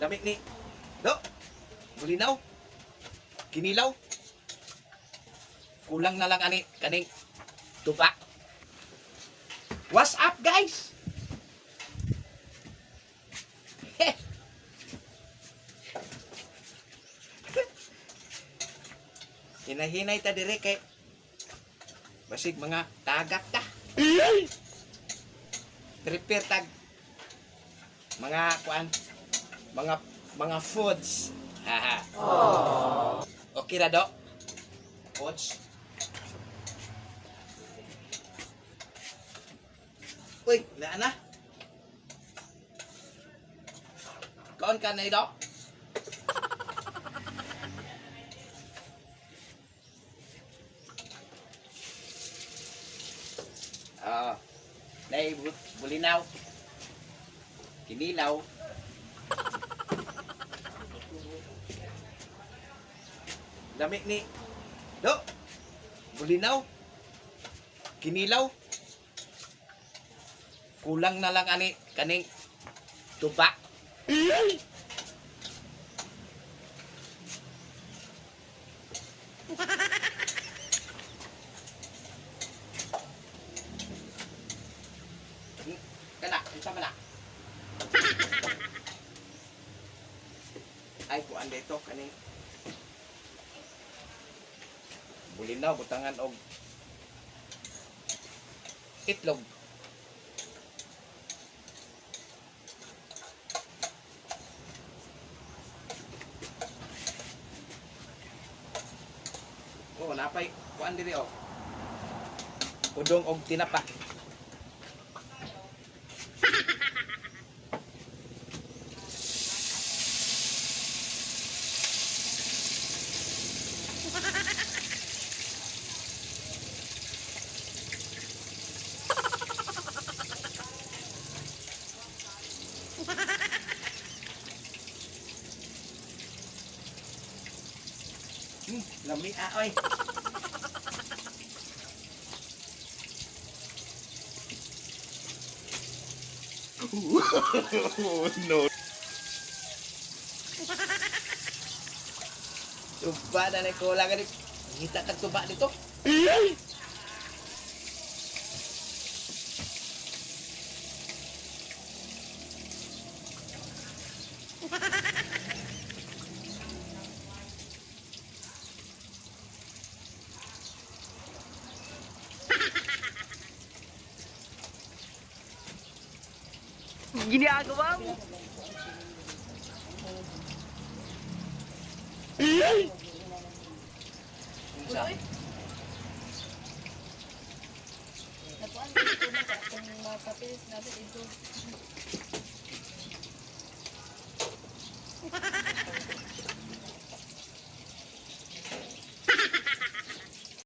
Lami ni. Do. Bulinaw. Kinilaw. Kulang na lang ani kaning tuba. What's up, guys? Hinahinay ta dire kay basig mga tagak ta. Prepare tag mga kuan, mga foods. Haha. Okay ra, do. Foods. Uy, naa na. Kaon ka na, do. Ah, nay bulinaw. Kinilaw. Lami ni. Do. Bulinaw. Kinilaw. Kulang na lang ani kaning tuba. Kana, unsa man na? Ay, kuan dito kaning bulinaw butangan og itlog. Oh, napay kuan diri oh. Udong og tinapa. Lami ah, oy. No. Tuba na ni kulang gani. Ngita kag tuba dito. Ginagawa mo. Unsa? Nakuan ko na kung mapapilis natin ito.